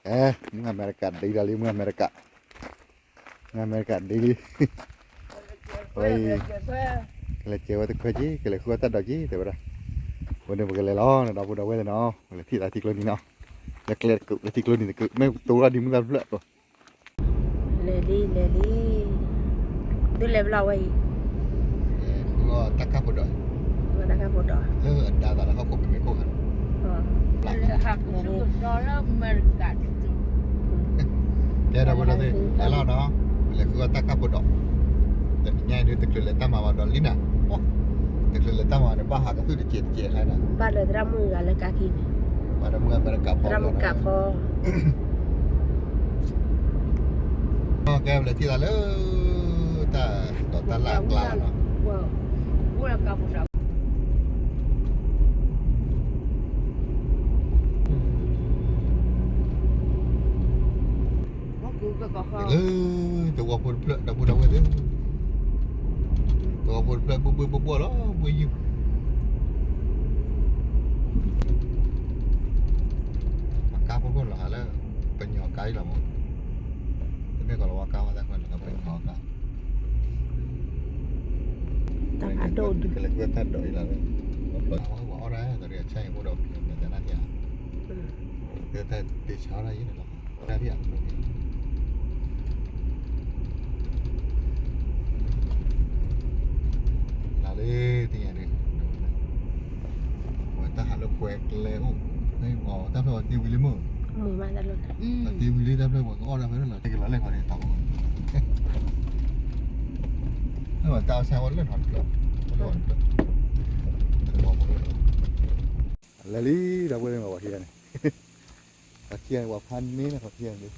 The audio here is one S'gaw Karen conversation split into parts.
အဲ, မုၢ်အမဲရကၤဒ်လီၤလံ မုၢ်အမဲရကၤ, မုၢ်အမဲရကၤဒ်လံ, ဝဲအံၤ, ကလဲၤစဲးဝဲတခွဲက့ၤ ကလဲၤဃုအီၣ်တၢ်ဒိးက့ၤ တဲဝဲဒၣ်, ဝဲန့ၣ်ပကလဲၤလီၤ ဒီပုၢ်ဒီဝဲၢ်သ့ၣ်နီၤ, ပလဲၤထံၣ်သးထံကျိနံၤနီၤ, လဲၤကျဲတကူး လဲၤထံကျိနံၤတကူး မ့ၢ်တအိၣ်ဒီးမုၢ်သးဖျၢၣ်, လဲၤလံ လဲၤလံ, ဒုးလဲၤဘျီဝဲအံၤ, တၢ်ခၣ်ဖိဒီး, တၢ်ခၣ်ဖိဒီး, လၢအဒါသးလၢဟီၣ်ခိၣ်ပမ့ၢ်ခိၣ်ခါ, ကဲဒီပုၢ်ဒီဝဲၢ်သ့ၣ် လဲၤလီၤနီၤ, လဲၤဃုအီၣ်တၢ်ခၣ်ဖိဒီး, တနံၤညါအံၤဒုး တချုးလဲၤတၢ်မၤဘၣ်ဒီးလံနၤ, တချုးလဲၤတၢ်မၤဒီး ဘၣ်ဟးကသုၣ်တစဲးတစဲးခါနၤ, ဘၣ်လၢသရၣ်မုၣ်ဂၤလၢကါခံန့ၣ်, ဘၣ်ဒီးမုၢ်အမဲရကၤဖီ, သရၣ်မုၣ်ကးဖီ ကဲပလဲၤထံၣ်သးလၢ တၢ်ဒိးတၢ်လၢ်အကျါလီၤနီၤ, လၢ သဝီဖိတဖျၢၣ် ဒီပုၢ်ဒီဝဲၢ်သ့ၣ်, သဝီဖိတဖျၢၣ် ဘှ့ၣ်ဘှ့ၣ်ဘှီၣ်ဘှီၣ်လီၤ ဘှ့ၣ်ယုၢ်, အကါဖိခိၣ်လီၤဟးလၢ ပညီၤကါအံၤလီၤမး, တမ့ၢ်ကီးလီၤဝါကါဝဲတၢ်ခွဲးလီၤ ပညီၤကါ တၢ်ဖးဒိၣ်ဒုး ကလဲၤကွၢ်တၢ်ဒိးအံၤလီၤ, ပှၤအီၣ်ဒၣ်တရံးအဆၢအံၤအိၣ်ဒီး မဲာ်သနၣ်ယၤ, တၢ်တဲဆါဒၣ်ယဲန့ၣ်လီၤ, တၢ်ဒ်အံၤ လၢလၢသ့ၣ်ညါဒုး, ဝဲတၢ်ဟးလၢပှဲၤကျဲအိၣ်, တၢ်ဖျၢၣ်ဝဲတ့ဝံၤလံမ့ၢ်, တ့ဝံၤလံတၢ်ဖျၢၣ်ပှၤကအီၣ်တၢ်ဖဲလီၤ တကလီၤလဲၣ်ခီန့ၣ် တၢ်ဘီ, တၢ်အီၣ်ဆါဝဲလၢနီၤတဖျၢၣ်, လဲၤလံ ဒီပုၢ်ဝဲၢ်မ့ၢ်ဝဲဟံၣ်န့ၣ်, အခံဂၤန့ၣ် ပှၤဖးန့ၢ်န့ၣ် ပှၤခံဂၤန့ၣ်ဒုး,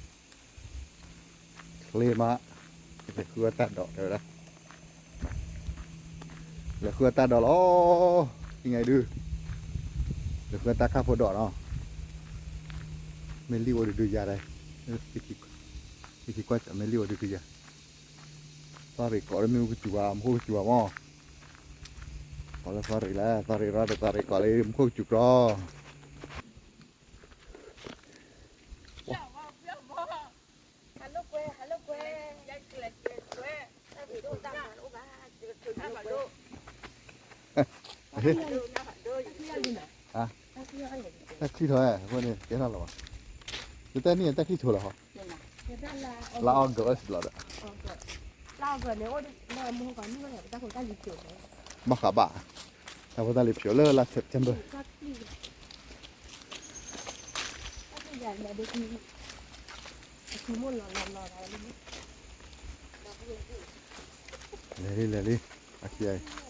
ချ့မး, လဲၤဃုအီၣ်တၢ်ဒိးတဲဝဲဒၣ်, လဲၤဃုအီၣ်တၢ်ဒိးလီၤ, သ့ၣ်ညါဒုး, လဲၤဃုအီၣ်တၢ်ခၣ်ဖိဒိးနီၤ, မ့ၢ်လံၣ်အိၣ်ဒုးဒုးယၤဒီး, သ့ၣ်ခံကွၢ်စး မ့ၢ်လံၣ်အိၣ်ဒုးဒုးယၤ, သီရ့ၣ်ကိးလၢမ့ၣ်အူကစူၤဘၣ် မူခိၣ်ကစူၤဘၣ်မး, ကိးလၢသီရ့ၣ်လဲၣ် သီရ့ၣ်ရၢဒီးသီရ့ၣ်ကိးလၢမူခိၣ်ကစူၤကြီ တၢ်ချံထီၣ်အဃိန့ၣ် ကဲထီၣ်လီၤဘၣ်, ယတၢ်နံၣ်အတၢ်ချံထီၣ်လီၤဟီ, လါအီကူးလီၤဒီး, ဘၣ်ဃးဘၣ်, တၢ်ဖိတၢ်လံၤဖျိးလၢလါ September လဲၤလံ လဲၤလံ, အခံဂၤအံၤ,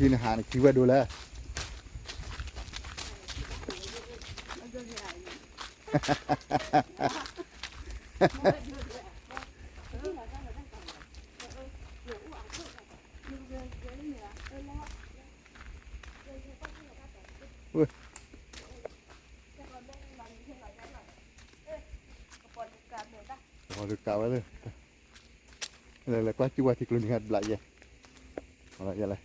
မ့ၢ်ဖံနဟးနခံဝဲဒိလဲၣ် ကပီၤဒုးကးဝဲလၢ, လဲၤလဲၤကွၢ်စူၣ်ဝဲထံကျိနံၤဟဲတဘျးယဲ, ယဲလဲ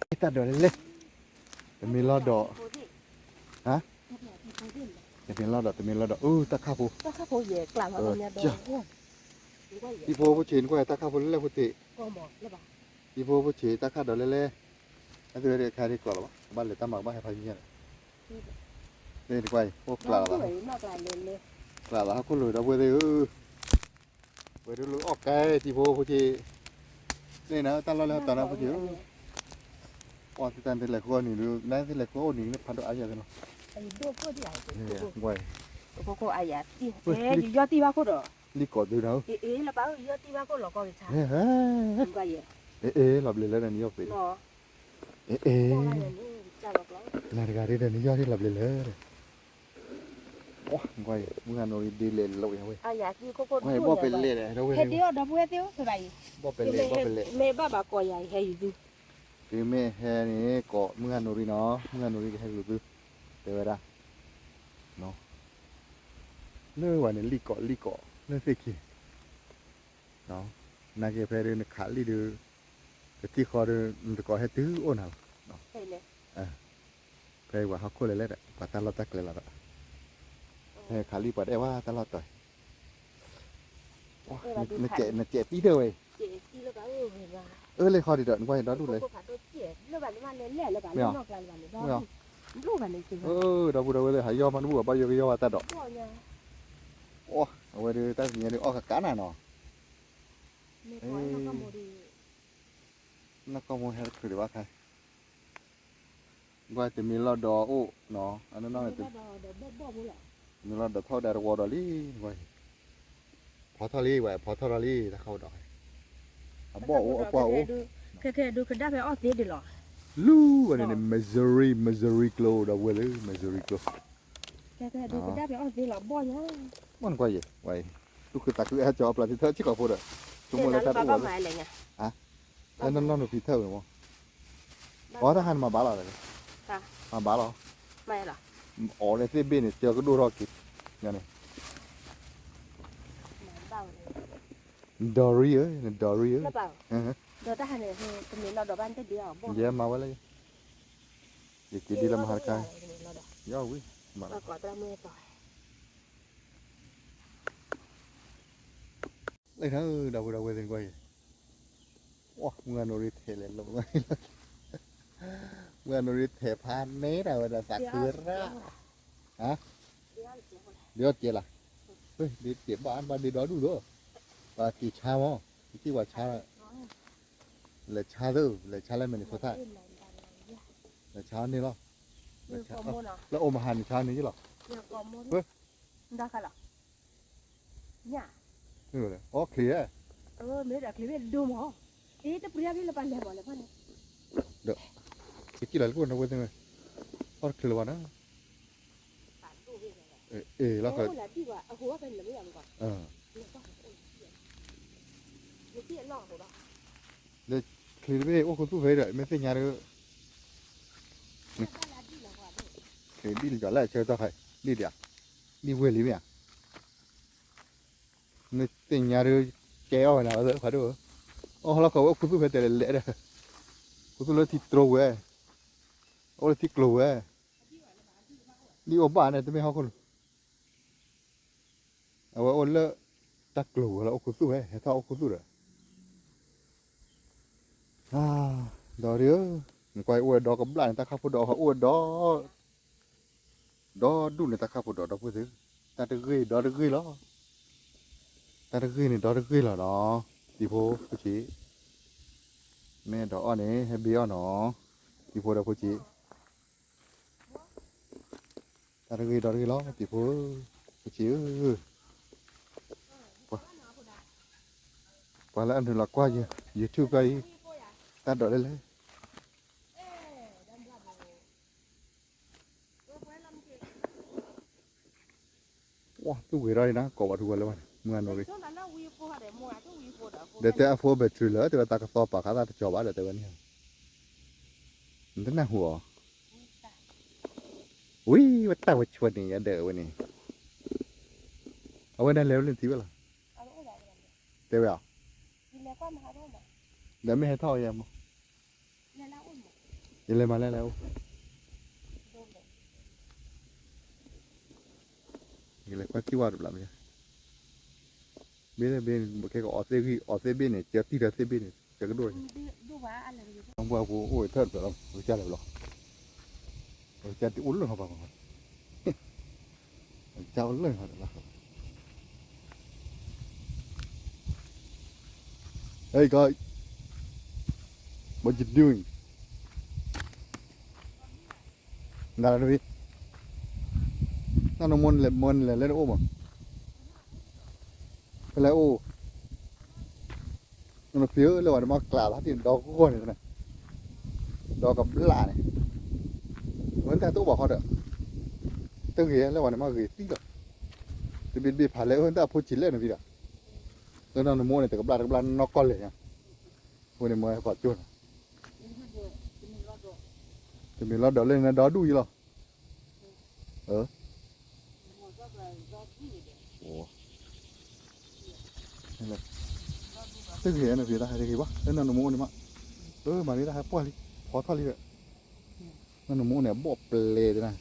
ၣ် တၢ်ဒိးလဲၣ်လဲၣ်, တမ့ၢ်လီၤဒီး, ဟါ, တမ့ၢ်လီၤဒီး တမ့ၢ်လီၤဒီး အၢ တၢ်ခၣ်ဖိ, တံၤဖိဖိဆံးနကွၢ်တၢ်ခၣ်ဖိလဲၣ်လဲၣ်ဖိသ့ၣ်, တံၤဖိဖိဆံးတၢ်ခၣ်ဒိးလဲၣ်လဲၣ်, အသုဝဲတခါဒ်ကျီလီၤဘၣ် ကဘၣ်လဲၤတၢ်မၤကဘၣ်ဟဲဖးယံၤညါန့ၣ်, လၢနကွၢ်အံၤအိၣ်ကျးလီၤဘၣ်, ကျးလီၤဟီၣ်ခိၣ်လိၤဒီပုၢ်ဝဲၢ်သ့ၣ်ဧၢ, ဝဲဒၣ်လၢအီၣ်ကဲတံၤဖိဖိဆံး, န့ၣ်နတၢ်လီၢ်လၢဟီၣ်တၢ်နီဖိဆံးဧၢ, အီၣ်သ့ၣ်တၢ်န့ၣ်လဲၤဃုအီၣ်နံၤဒုး နသ့ၣ်လဲၤဃုအီၣ်နံၤန့ၣ်ဖးဒိၣ်အါယၤသ့ၣ်လီၤ, ကွၢ်အံၤ, ယီၢ်တံၢ်ဘၣ်ခိၣ်ဒီး, လံၣ်ကိးဒုးနၤဧၢ, ယီၢ်တံၢ်ဘၣ်ခိၣ်လီၤကီၢ်ကဆါ, အ့ၣ် လီၤဘျ့လၢနယီၢ်ပ့ၤ, အ့ၣ် နတဂၤဒ်ဒီးနယီၢ်ဒ်လီၤဘျ့လၢ ကွၢ်အံၤ မုၢ်ဂၤနိရံဒ်လဲၣ်လိာ်ယၤဝဲ, ဘီၣ်ပဲလဲၣ်ဒီးဝဲ, ဟဲဒ်အီၣ်ဒီပုၢ်ဝဲၢ်သ့ၣ်ဧၢ ဖဲဘၣ်အံၤ, ဘီၣ်ပဲလဲၣ် ဘီၣ်ပဲလဲၣ်, မ့ၢ်ဘၣ်ဘၣ်ကိးယၤအံၤဟဲယံၤသု, တုၤမ့ၢ်ဟဲန့ၣ် ကိးမုၢ်ဂၤနိရံနီၤ မုၢ်ဂၤနိရံကဟဲလူၤသု, တဲဝဲဒၣ်, လၢဝဲန့ၣ်လံၣ်ကိးလံၣ်ကိးလၢသ့ၣ်ခံ နာ်က့ဖဲဒုးနခးလံၣ်ဒုး တထံၣ်ဃီဒုး နတကိးဟဲတုၤအိၣ်နၤလီၤ. ဖဲပှၤဟီၣ်ခိၣ်လဲၤလဲၣ်ဒီး ပှၤတၢ်လီၢ်တၢ်ကျဲလီၤဒီး ဖဲခးလံၣ်ပှၤတအဲၣ်ဝဲတၢ်လီၢ်တီၤ နစဲးတံၢ်တဝဲ အၢလၢခီဒံးဒီး နကွၢ်ဒီဒူၣ်လဲၣ် မ့ၢ်အီၤ ဒီပုၢ်ဒီဝဲၢ်လၢဟးယီၢ်မးတဘူၣ်ဘၣ် ဘၣ်ယိၣ်ကယီၢ်ဝဲတၢ်ဒီး အဝဲဒုးတၢ်သ့ၣ်ညါဒုးအီၣ်ကကးနၤနီၤ နီၢ်ကီၢ်မိၢ်ဟဲတချုးဒံးဘၣ်ခါ ကွၢ်တမ့ၢ်လီၢ်ဒီးအိၣ်နီၤ အနီၢ်နီၢ်န့ၣ် တမ့ၢ်လီၢ်ဒီးထီၣ်ဒၣ်တဝီဒီးလံ ကွၢ် ဖီထီၣ်လံဝဲ ဖီထီၣ်ထီၣ်လံ တၢ်ခီပဒီး အဘီၣ်အိၣ်အပှၢ်အိၣ် ခဲခဲဒုးကဒါဖဲအီၣ်သ့ဒံးလီၤ လူၤဝဲန့ၣ်န့ၣ် Missouri Missouri ကျိဒီးဝဲလၢ Missouri ကျိ ခဲခဲဒုးကဒါဖဲအီၣ်သ့လီၤ ဘီၣ်ညါ မ့ၢ်နကွၢ်ယဲ ဝဲ သူၣ်ခုသးခုအဲၣ်ကၠီအပျၢ်သ့ၣ်ထၢၣ်ဆံၣ်ကီးဖိဒီး ဆိကမိၣ်လၢတၢ်တအိၣ်ဝဲလၢ လၢနီၢ်နီၢ်နဖံးထၢၣ်ဝဲမး အီတၢ်ဟါန့ၣ်မၤဘၣ်လီၤ မၤဘၣ်လီၤ အီၤလၢသ့ၣ်ဘ့ၣ်န့ၣ် ကၢကဒိၣ်ထီၣ်က့ၤ ညါန့ၣ် နဒီရံဧၢ နဒီရံဧၢ ယဲမၤဝဲလၢ ယက့ၤဒ်လၢမဟါတခါ ယဝံၤ လၢဒီပုၢ်ဒီဝဲၢ်သ့ၣ်ကွၢ်အံၤ မုၢ်ဂၤနိရံထဲလဲၤလိာ် မုၢ်ဂၤနိရံထဲဖးနဲဒၣ်ဝဲဒၣ်သးခုရၣ် ဒ်အီၣ်တကဲလၢ် ဒ်တကဲဘၣ် ဘၣ်ဒ့ဒီဒူၣ်ဒီး ပှၤက့ၤဆါမး က့ၤဝဲဆါ လဲၤဆါသ့ လဲၤဆါလၢ Minnesota လဲၤဆါန့ၣ်လီၤ လၢ Omaha န့ၣ်ဆါန့ၣ်လီၤ အီၣ်ချ့ ဒီး က့ၤလီၤလၢကိၣ်နဝဲသ့ၣ် အီၣ်တချ့လၢၤဘၣ်နီၤ အ့ၣ်လီၤ လၢချ့တဘ့ၣ်အိၣ်ခူသူၣ်ဖဲဒီး မ့ၢ်သ့ၣ်ညါဒီး ချ့ဒ်လၢယွၤလၢအဆၢကတီၢ်ခါ ဒ်ဒ်ဧါ ဒ်ဝဲၢ်လံမ့ၢ်ဧါ မ့ၢ်သ့ၣ်ညါဒီး ကဲအီၣ်ဝဲနၤဝဲသ့ၣ်ဖးဒိၣ် အီၣ်ဟီၣ်လီၢ်ခီဝဲအိၣ်ခူသူၣ်ဖဲတဲလဲၤလဲၤဒီး ခူသူၣ်လၢထံတြိဝဲ အိၣ်လၢထံကျိၤဝဲ ဒ်အိၣ်ဘၣ်န့ၣ် တမ့ၢ်ဟီၣ်ခိၣ်လိၤ အဝဲအိၣ်လၢ တၢ်ကျိၤဝဲလၢအိၣ်ခူသူၣ်ဝဲ ဟဲထီၣ်အိၣ်ခူသူၣ်ဒီး ဒီးဒ်ဧၢ နကွၢ်အိၣ်ဝဲဒီကဘျၣ်န့ၣ် တၢ်ခၣ်ဖိဒီးအိၣ်ဝဲဒီ ဒီဒူၣ်န့ၣ် တၢ်ခၣ်ဖိဒီးဒီပုၢ်ဝဲၢ်သ့ၣ် တၢ်တဂ့ၤဒီတဂ့ၤလီၤ တၢ်တဂ့ၤန့ၣ်ဒီတဂ့ၤလီၤနီၤ တံၤဖိဖိဆံး မ့ၢ်ဒီးအီၣ်န့ၣ် ဟဲဘ့အီၣ်နီၤ တံၤဖိဒီးဖိဆံး တၢ်တဂ့ၤဒီတဂ့ၤလီၤ တံၤဖိ ဖိဆံးဧၢ ပှၤလၢအနုာ်လီၤကွၢ် YouTube ပၢ်အံၤ တၢ်ဒိးလဲၣ်လဲၣ် ဝါ သူၣ်ဂ့ၤထီၣ်ဒံးနၤ ကိးဘၣ်ထူဝဲလၢဘၣ်န့ၣ် မုၢ်ဂၤနိရံ ဒီးတဲအဖိ battery လၢ တဲဝဲတၢ်ကသီပာ်ခါသၣ်တကီၤဘၣ်ဒီးတဲဝဲန့ၣ် နတနၢ်ဟူအီၤ ဝံၤ ဝဲတၢ်ဝဲဆှၢန့ၣ် ယဒၢးဝဲန့ၣ် အဝဲဒၣ်လဲၤဝဲလၢနထံၣ်ဝဲလီၤ တဲဝဲအီၤ ဒီးမ့ၢ်ဟဲထီၣ်အီၤယဲမး ယလဲၤမၤလဲၣ်လဲၣ်အိၣ် ယလဲၤကွၢ်ထံၣ်ဝဲတဘျီမ့ၢ် ဘ့ၣ်ဘ့ၣ် ခဲကအီၤသ့ၣ်ဂံၢ် အီၤသ့ၣ်ဘ့ၣ်န့ၣ် ကၢတံၢ်ဒီးသ့ၣ်ဘ့ၣ်န့ၣ် ကၢကဒိၣ်န့ၣ် ပှၤပူၤအိၣ်ဝဲထၢၣ်တဖျၢၣ်လီၤ ပကစၢ်လဲၤဘျီ ပကစၢ်တအိၣ်လၢၢ်ဟီဘၣ်မး ပကစၢ်အိၣ်လၢၢ်ဟီဒီးလီၤ Hey guys, what you doing? နၤလၢတဘ့ၣ် နနမိၢ်လဲၤမိၢ်လဲၤလၢတအိၣ်မး ဖဲလဲၣ်အိၣ် နဖံးဧၢ လၢဝဲန့ၣ်မ့ၢ်ကျးလီၤတံၢ်ဒီဂီၢ်န့ၣ် ဒီကဘျၣ်န့ၣ် ဝဲတၢ်တအိၣ်ဘၣ်ဃီဒီး တဂ့ၤလၢဝဲန့ၣ်မ့ၢ်ဂ့ၤသံလီၤ တဘ့ၣ်တဘ့ၣ်ဖးလဲၣ် အၢ တၢ်ဖိဆံးလဲၣ်နဖံးဒီး လၢနနမိၢ်န့ၣ် တကဘျၣ်တကဘျၣ်နီၢ်ကီၢ်လဲၣ်ညါ အဃိန့ၣ်မ့ၢ်ဟဲပှၤကၠိၣ်န့ၣ် တမ့ၢ်လီၤဒီးလၢနဒီဒူၣ်အံၤလီၤ အၢ လၢ လၢ တဂ့ၤနဖံးတၢ်ဟဲတဂ့ၤဘၣ် လၢနီၢ်နမိၢ်အိၣ်န့ၣ်မး, လၢမၤန့ၢ်တၢ်ဟဲပှၢ်လံ, ဖီထီၣ်လံဒီး, နီၢ်နမိၢ်အိၣ်န့ၣ် အဘီၣ်ပျဲၤတနၤ,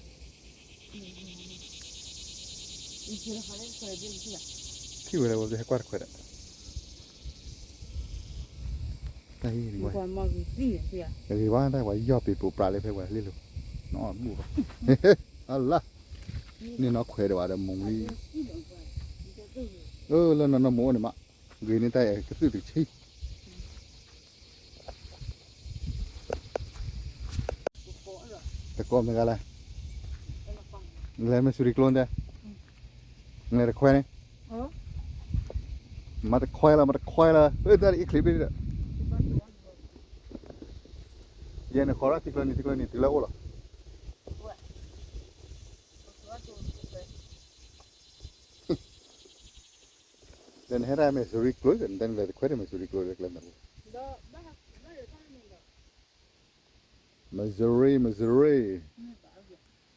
ထံၣ်ဝဲလၢဝဲဟဲကွၢ်တခွဲးဒီး, တၢ်အံၤ, တဂ့ၤဘၣ်တၢ်ပှၤယီၢ်ပ့ၤပိာ်ပြးလၢဖဲပှၤလ့လိၤ, နီၢ်ဘူၣ်ဘၣ်, အလါ, န့ၣ်နီၢ်ခွဲးဒီးဘၣ်ဒီးမူၤလံ, လၢနီၢ်နမိၢ်အိၣ်န့ၣ်မး, ဂ့ၤန့ၢ်တၢ်အဲၣ်ကသုၣ်တဆံ တကိးမ့ၢ်ဂၤလဲၣ်, လဲၤမ့ၢ်စူၤရံကျိတဲ, လဲၤတခွဲန့ၣ်, မၤတခွဲလၢ မၤတခွဲလၢ အတၢ်အံၤချံးဘ့ၣ်ဒီး, ယဲန့ၣ်ဃီထံကျိန့ၣ် ထံကျိန့ၣ် တုၤလၢအိၣ်လီၤ, ဒီးနဟဲဒၣ်မ့ၢ်စူၤရံကျိ နတဲနလဲၤတခွဲန့ၣ်မ့ၢ်စူၤရံကျိလၢကျဲမနုၤ Missouri, Missouri,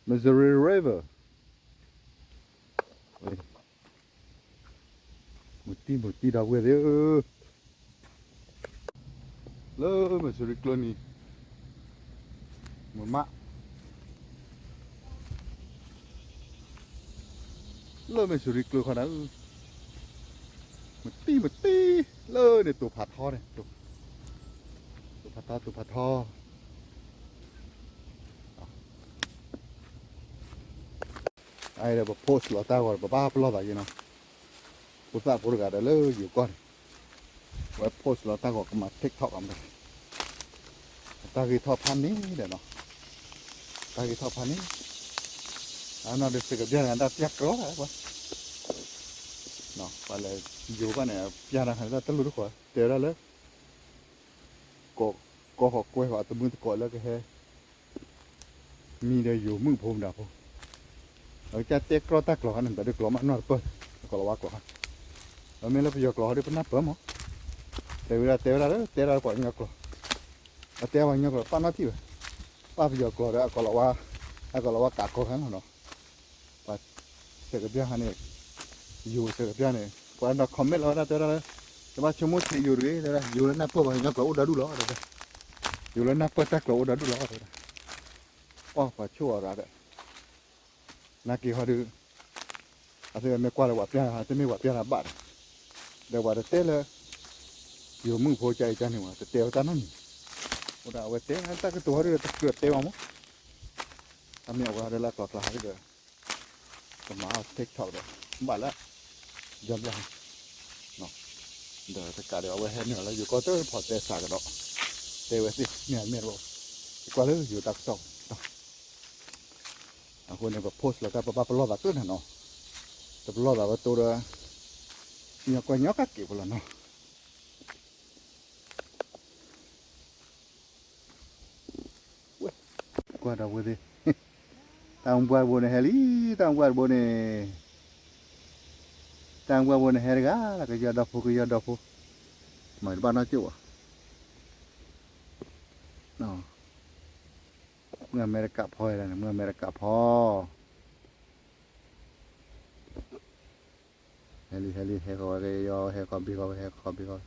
Missouri River, မုၢ်တံၢ်မုၢ်တံၢ်ဒီပုၢ်ဝဲၢ်သ့ၣ်ဧၢ, လၢမ့ၢ်စူၤရံကျိန့ၣ်, မုာ်မး, လၢမ့ၢ်စူၤရံကျိခီနၤ, မုၢ်တံၢ်မုၢ်တံၢ်, လၢန့ၣ်တိာ်ဖးထီန့ၣ်, တိာ်ဖးထီ တိာ်ဖးထီ အံၤဒီးပ post လီၤတၢ်ဂီၤဒီး ပဘၣ်ပလီၢ်သးယဲနီၤ, ဖိသၣ်ဖိတဂၤဒီးလၢယိၤကီၢ်န့ၣ်, ဝဲ post လီၤတၢ်ဂီၤကမၤ TikTok အမး, တၢ်ဂ့ၢ်ထီၣ်ဖးန့ၣ်ဒီးနီၤ, တၢ်ဂ့ၢ်ထီၣ်ဖးန့ၣ်, အနီၢ်ဒီးစဲးကဘျၣ်န့ၣ် တၢ်ပျၢ်ကြီတၢ်ပှၤ, ပှၤလဲၤယိၤဘၣ်န့ၣ် ပျၢ်တၢ်ဃးတၢ်တလိၣ်တဃီၤ တဲဝဲဒၣ်လၢ ကိးဃီၤကွဲဃီၤအတမုာ်တကိးလၢကဟဲ မံဒီးယိၤမုၣ်ဖိမတၤဖိ, အကစၢ်တဲကြီတၢ်ကျိာ်ခါန့ၣ် တၢ်ဒုးကျိာ်မးနီၢ်တပၢၢ်, အကိးလီၤဝါကျိာ်ခါ, အမ့ၢ်လၢပယီၤကျိာ်ဟီဒုးပနၢ်ပၢၢ်မး, တဲဝဲဒၣ်တဲဝဲဒၣ်လၢတဲဒၣ်ပှၤကညီကျိာ်, အတဲပှၤကညီကျိာ်ပာ်နီၣ်ထံၣ်ဝဲ, ပာ်ပယီၤကျိာ်ဒီးအကိးလီၤဝါ, အကိးလီၤဝါကးကီခါနီၤနီၤ ပှၤစဲးကဘျၣ်ခါန့ၣ်, ယိၤစဲးကဘျၣ်န့ၣ် ပှၤနီၤ comment လီၤဝဲဒၣ်တဲဝဲဒၣ်လၢ တဘၣ်ဆိကမိၣ်ဆံးယိၤတဂ့ၤ တဲဝဲဒၣ် ယိၤလၢနၢ်ပၢၢ်ပှၤကညီကျိာ်အိၣ်ဒီဒူၣ်လီၤ တဲဝဲဒၣ်, ယိၤလၢနၢ်ပၢၢ်တၢ်ကျိာ်အိၣ်ဒီဒူၣ်လီၤ တဲဝဲဒၣ်, ပှၤဆိၣ်အီၤရၤဒီး နာ်က့ဟီဒုး, အသ့ၣ်မ့ၢ်ကွၢ်လၢပှၤပျၢ်တၢ် တမ့ၢ်ပှၤပျၢ်တၢ်ဘၣ်ဒီး, ဒီးပှၤတတဲလၢ ယိၤမုၣ်ဖိကၢ်အံၤကၢ်န့ၣ်ဝဲ တတဲဝဲတၢ်နီတမံၤ, အိၣ်ဒၣ်အဝဲတဲတၢ်ကတိၤဟီဒုး တကြၢးတဲဘၣ်မး, အမ့ၢ်အဝဲဟီဒုးလၢကျိာ်ကျါဟီဒုးဒီး ကမၤအီၣ် TikTok ဒီး ဘၣ်လၢ ယီၤဘျၢၣ် ဒီးတကးဒီးအဝဲဟဲနုာ်လၢယိၤကီၢ်တဖီတဲစးကဒီး, တဲဝဲသ့ၣ်မ့ၢ်မ့ၢ်တဘၣ်, ကွၢ်လၢယိၤတၢ်ကစီၣ်, အဃိန့ၣ် ပ post လီၤတၢ်ပဘၣ်ပလီၢ်သးကျၢၢ်န့ၣ်နီၤ, တပလီၢ်သးဝဲတိဒီး, ညီကွၢ်ညီကက့ၤဖိလီၤနီၤ. ကွၢ်ဒီပုၢ်ဝဲၢ်သ့ၣ်, တၢ်အိၣ်ဘှံးတဘိန့ၣ်ဟဲလံ, တၢ်အိၣ်ဘှံးတဘိန့ၣ်, တၢ်အိၣ်ဘှံးတဘိန့ၣ်ဟဲတဂၤလီၤ, ကယီၢ်ဒီဖိ ကယီၢ်ဒီဖိ, မၤတဘၣ်နီတစဲးဘၣ်, မုၢ်အမဲရကၤဖီဝဲဒၣ်န့ၣ် မုၢ်အမဲရကၤဖီ ဟဲလံ ဟဲလံ ဟဲဃီၤဝဲကယီၢ် ဟဲဃီၤဘ့ၣ်ဃီၤဝဲ ဟဲဃီၤဘ့ၣ်ဃီၤဝဲ,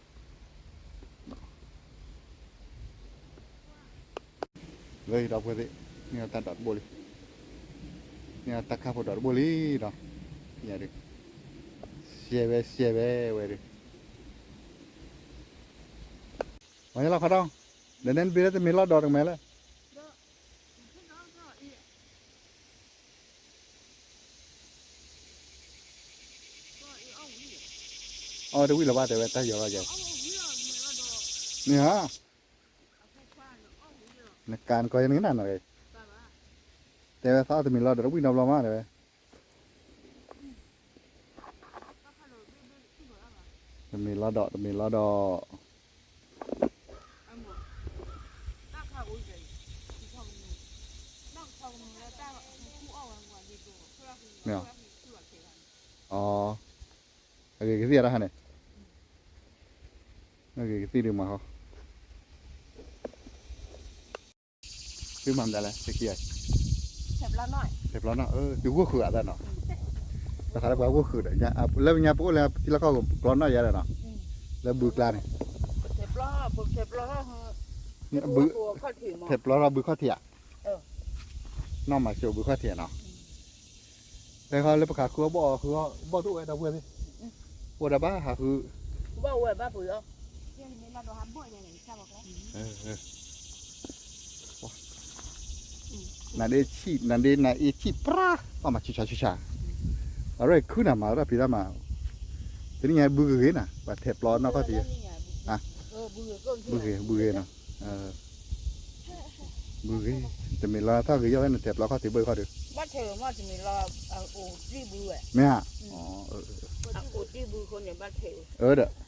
လၢဒီပုၢ်ဝဲၢ်သ့ၣ်, န့ၢ်အီၤတၢ်ဒိးတဘိလံ, န့ၢ်အီၤတၢ်ခါဖိဒိးတဘိလံဒီး, ယၤဒုး, ရှဲဝဲ ရှဲဝဲဝဲဒုး, မၤညါလီၤခီဒီး, ဒီးနဲနဘ့ၣ်လၢတမ့ၢ်လီၤဒီးတကမဲာ်လၢ အီၣ်တဝံၣ်လၢၤဘၣ်တဲဝဲတၢ်ယီၤလီၤယဲ, န့ၣ်ဧါ, နကၤနကီယဲနကနၣ်နီၤဂ့ၤ, တဲဝဲသးအီၣ်တမ့ၢ်လီၤဒီးတဝံၣ်နီတဘျီမးတဲဝဲ, တမ့ၢ်လီၤဒီး တမ့ၢ်လီၤဒီး မ့ၢ်ဧါ, အဂ့ၤကသံၣ်အတၢ်ဟါန့ၣ်, အဂ့ၤကသံၣ်ဒုးမၤဟီ, သုမၤမတၤလဲၣ် သုခံဂၤ, ဖဲဘျီနီၣ် သုဂိၢ်ဃုာ်အသးနီၤ, တခါလၢပှၤဂိၢ်ဃုာ်ဒီး လၢညါပအိၣ်လၢထံလီၢ်ကီၢ်ကျီနီၣ်ယါဒီးနီၤ, လၢဘုကျါန့ၣ် ထဲးပျီထီၣ်ဘုခီၣ်ထံးဧါ, နီၢ်မၤစၢၤဘုခီၣ်ထံးဧါနီၤ, ဖဲဃီလၢပခးဃုအီၣ်ဘီၣ်အီၤဃုအီၣ်ဘီၣ်တအိၣ်ဝဲဒီပုၢ်ဝဲၢ်သ့ၣ်, အိၣ်ဒီးဘၣ်ဟးဃု, ဘၣ်ဝဲဘၣ်ပှ့ၤအီၣ် နဒ့ဆံၣ် နဒ့နအ့ဆံၣ်ပြါ, ပှၤမၤဆူၣ်ဆါဆူၣ်ဆါ, အရဲၣ်ခုနၤမၤတၢ်ဖံးတၢ်မၤ, တနံၣ်ညါဘုဂ့ၤဂ့ၤနၤ ပှၤထဲးပျီနီၢ်ခီၣ်ထံး, ဘုဂ့ၤ ဘုဂ့ၤနီၤ, ဘုဂ့ၤ, တမ့ၢ်လီၤထီၣ်ဂ့ၤယီၣ်ဖဲနထဲးပျီခီၣ်ထံးဘၣ်ခီၣ်ဒီး, မ့ၢ်ဧါ, အၢဒီး တၢ်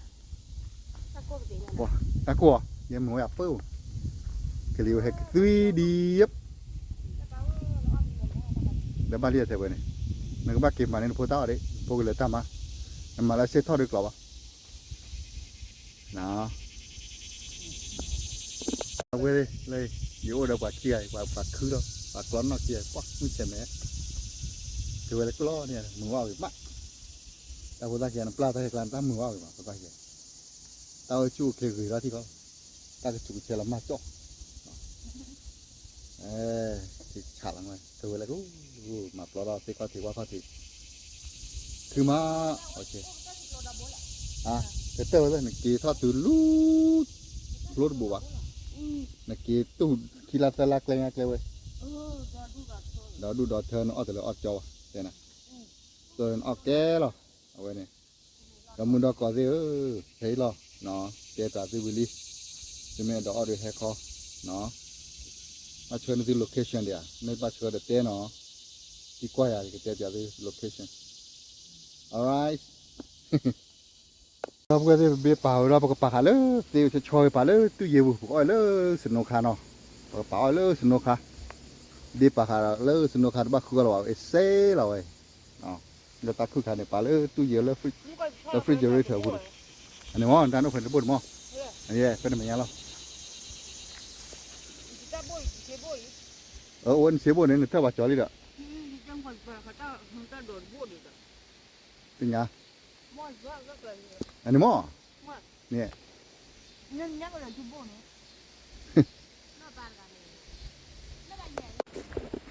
ကိၢ်အီၤ ယဲမုာ်ဝဲအပၢၢ်အိၣ်, ကလံၤအိၣ်ဟဲကသွံဒံးယဲ, ဒီးဘၣ်လံထဲးဝဲန့ၣ်, နကဘၣ်က့ၤမၤန့ၢ်နဖိတၢ်အီၣ်ဒံး ဖိကလဲၤတၢ်မၤ, နမၤလၢစ့ထီၣ်ဒုးကျိးဘၣ်, ဝဲလၢ ယအိၣ်ဒီးပှၤခံဂၤ ပှၤပှၤခုဒီး ပှၤကျီနီၢ်ခံဂၤ ပှၤမုၢ်ဆဲးမဲာ်, ကဝဲလၢကျီန့ၣ် မုာ်ဝဲဂ့ၤမး, တၢ်ဖိသၣ်ခံဂၤနပျၢ်တၢ်ဟဲကျါ တၢ်မုာ်ဝဲဂ့ၤမး ဖိသၣ်ခံဂၤ, တၢ်အိၣ်ဆူၣ်အိၣ်ချ့ဂ့ၤထီၣ်ထံၣ်ကီး, တၢ်ကဆူးကဆဲးလီၤမၢ်ကၠီၣ် ဆးလီၤဝဲ ကဝဲလၢ မၤပျီထီၣ်သ့ၣ်ခီၣ်ထံးဝၣ်ခီၣ်ထံး, ခုမး, ကတၢၢ်ဝဲ နက့ၤထီၣ်တုၤလၢ ဖျိတဘိးဘၣ်, နက့ၤတူၢ်ခံလါသၢလါကျဲညါကျဲဝဲ, ဒီးဒူၣ်ဒီးထၢနအီၣ်တလၢအီၣ်ကၠီဘၣ်, တဲနၤ, နအီၣ်ကဲလီၤ, အဝဲန့ၣ်, ဒီးမုၢ်ဒီကီၢ်သ့ၣ်ဧၢ, ဖဲအံၤလီၤ, တဲပၠးသုဝံၤလံ, သုမ့ၢ်အဲၣ်ဒိးအီၣ်ဒီးဟဲခီ, ဘၣ်ဆှၢန့ၢ်သု location ဒံးဧါ, မ့ၢ်ဘၣ်ဆှၢဒီးတဲနီၤ, သံကွၢ်ယၤ ယကတဲပၠးသု location, alright, ဒီပုၢ်ဝဲၢ်သ့ၣ် ပဘ့ပာ်ဝဲဒီး ပကပာ်ဃာ်လၢသ့ဝဲဆီဆီဝဲ ပာ်လၢတူၢ်ယ့ၢ်ပူၤ ပကအီၣ်လၢ snow ခါနီၤ, ပကပာ်အီၣ်လၢ snow ခါ, ဘ့ပာ်ဃာ်လၢ snow ခါတဘၣ်ဃုအီၣ်လၢၤဘၣ် အ့ၣ်စ့လီၤဝဲ လၢတၢ်ခုၣ်ခါန့ၣ် ပာ်လၢတူၢ်ယ့ၢ်လၢ လၢ refrigerator အပူၤန့ၣ်, အန့ၣ်မ့ၢ် တၢ်နိၣ်ဖဲန့ၣ်တဘိၣ်န့ၣ်မ့ၢ်, အယဲၢ် ဖဲန့ၣ်မဲာ်ညါလီၤ, အအိၣ်နစ့ဘိၣ်န့ၣ် နထၢၣ်ပှၤကၠီၤလံဒီး, သ့ၣ်ညါ, အန့ၣ်မ့ၢ်, န့ၣ် ထ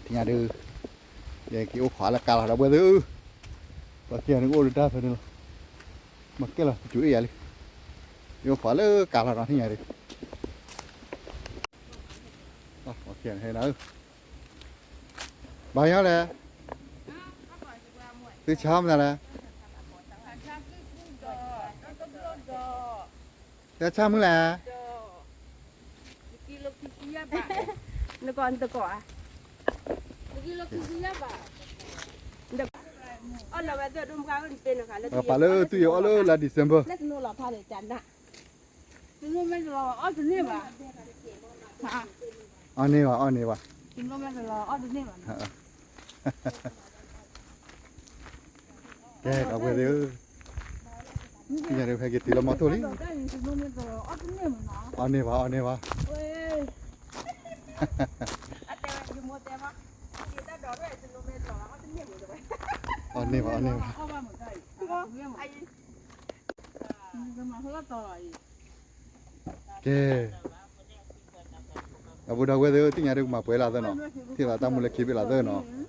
ံၣ်ညါဒုး, ယက့ၤအိၣ်ခိးလၢကါလီၤ ဒီပုၢ်ဝဲၢ်သ့ၣ်ဧၢ, ပှၤခံဂၤန့ၣ်ကအိၣ်လၢတၢ်ဖဲန့ၣ်လီၤ, မၤကဲလီၤ တစူၤအ့ၣ်ယၤလံ, ယအိၣ်ခိးလၢကါလီၤနီၤ ထံၣ်ညါဒုး, ပှၤခံဂၤန့ၣ်ဟဲနၤဧၢ, ဘၣ်ညီလဲၣ်, သုဆါမနုၤလဲၣ်, သုဆါမနုၤလဲၣ် နကီၢ်နတကီၢ်ဧါ, ပာ်လၢတူၢ်ယ့ၢ်အီၣ်လၢလါ December, အီၣ်န့ၢ်ဘၣ် အီၣ်န့ၢ်ဘၣ်, ကဲ ဒီပုၢ်ဝဲၢ်သ့ၣ်ဧၢ, သ့ၣ်ညါဒုး ဟဲက့ၤတုၤလၢမီထိၣ်လံ, အီၣ်န့ၢ်ဘၣ် အီၣ်န့ၢ်ဘၣ်, အီၣ်န့ၢ်ဘၣ် အီၣ်န့ၢ်ဘၣ်, ကဲ ဒီပုၢ်ဝဲၢ်သ့ၣ်ဧၢ, သ့ၣ်ညါဒုး ကမၤပှဲၤလၢသၢနီၤ, ထံၣ်သးတၢ်မူလၢခံဘ့ၣ်လီၤသၢနီၤ,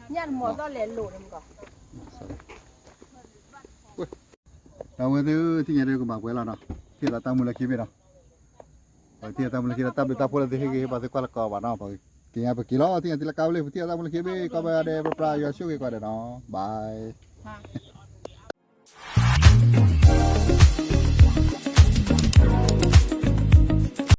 ညၣ်တမီၤသီလဲၤလိာ်န့ၣ်မကီး, ဒီပုၢ်ဝဲၢ်သ့ၣ်ဧၢ, သ့ၣ်ညါဒုး ကမၤပှဲၤလီၤနီၤ, ထံၣ်သးတၢ်မူလၢခံဘ့ၣ်နီၤ, ပထံၣ်သးတၢ်မူလၢခံဒီး တၢ်ဘျုးတၢ်ဖှိၣ်လၢသုဟ့ၣ်ဂံၢ်ဟ့ၣ်ဘါသုကွၢ်လၢကီးဘၣ်နီၤ, ပက့ၤညါပက့ၤလီၤ, သ့ၣ်ညါတံလၢကါဝဲလံ, ပထံၣ်သးတၢ်မူလၢခံဘ့ၣ် ကီဘၣ်ဒဲး ပပြးယွၤဆိၣ်ဂ့ၤကိးဂၤဒဲးနီၤ, bye.